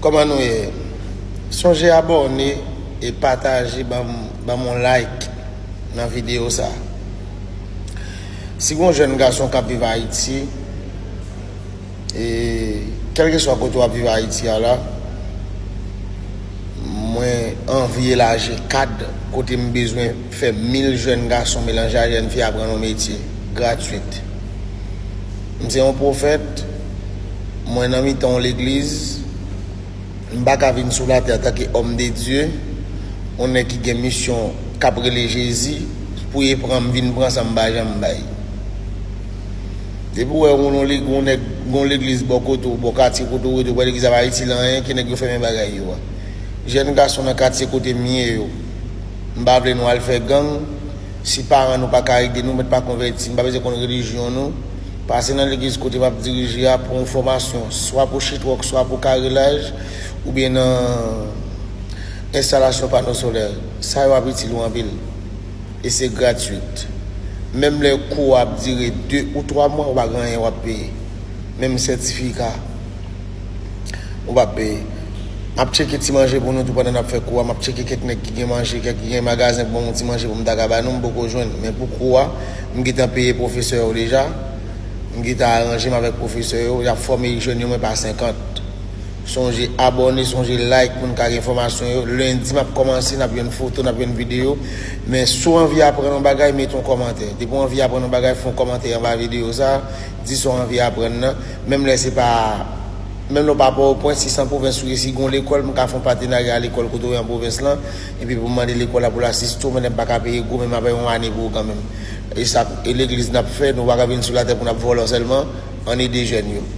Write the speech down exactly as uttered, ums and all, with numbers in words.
Kòman nou ye? Sonje abòne e pataje, ban m, ban m yon like nan videyo sa. Si gon jèn gason k ap viv Ayiti, e kèlkeswa kote w ap viv Ayiti a la, mwen anvi elaji kad kote m bezwen fè mil jèn gason melanje a jèn fi aprann yon metye gratwit. M se yon pwofèt, mwen nan mitan yon legliz, m pa ka vin sou latè antanke òm de Dye, yon nèg ki gen misyon k ap rele Jezi, pou e pran m vin pran sa m pa janm bay. Depi w wè yon, yon, yon nèg, yon legliz bò kote w, bò katye kote w rete, w wè legliz ap Ayiti la anyen, ke nèg yo fèmen bagay yo a. Jèn gason nan katye kote m ye yo, m pa vle nou al fè gang, si paran nou pa ka ede nou, mèt pa konvèti, m pa bezwen konn relijyon nou. Pase nan legliz kote m ap dirije a pou yon fòmasyon, swa pou chitwòk, swa pou karelaj, oubyen nan enstalasyon pano solè. Sa yo ap itil ou anpil. E se gratwit. Menm lè kou a ap dire de ou twa mwa, ou pa gen anyen w ap peye. Menm sètifika, ou p ap peye. M ap tcheke ti manje pou nou tou pandan n ap fè kou a. M ap tcheke kèk nèg ki gen manje, kèk ki gen magazen pou ban m ti manje pou m ta ka ba nou, m poko jwenn. Men pou kou a, m gentan peye pwofesè yo deja. M gentan aranje m avèk pwofesè yo. Y ap fòme jèn yo mwen pa senkant. Sonje abòne, sonje like pou n ka gen enfòmasyon yo. Lendi, m ap kòmanse, n ap jwenn foto, n ap jwenn videyo. Men si w anvi aprann yon bagay, mete yon kòmantè. Depi w anvi aprann yon bagay, fè yon kòmantè anba videyo sa a. Di sa w anvi aprann nan. Menm lè se pa, menm lè w pa PowerPoint, si se an pwovens ou ye, si gon lekòl, m ka fè yon patenarya a lekòl kote w ye an pwovens lan, epi pou m mande lekòl la pou l asiste w, men m pa ka peye gwo, men m ap bay yon ane pou ou kanmenm. E sa, e legliz n ap fè, nou pa ka vin sou latè pou n ap vòlò sèlman, ann ede jèn yo.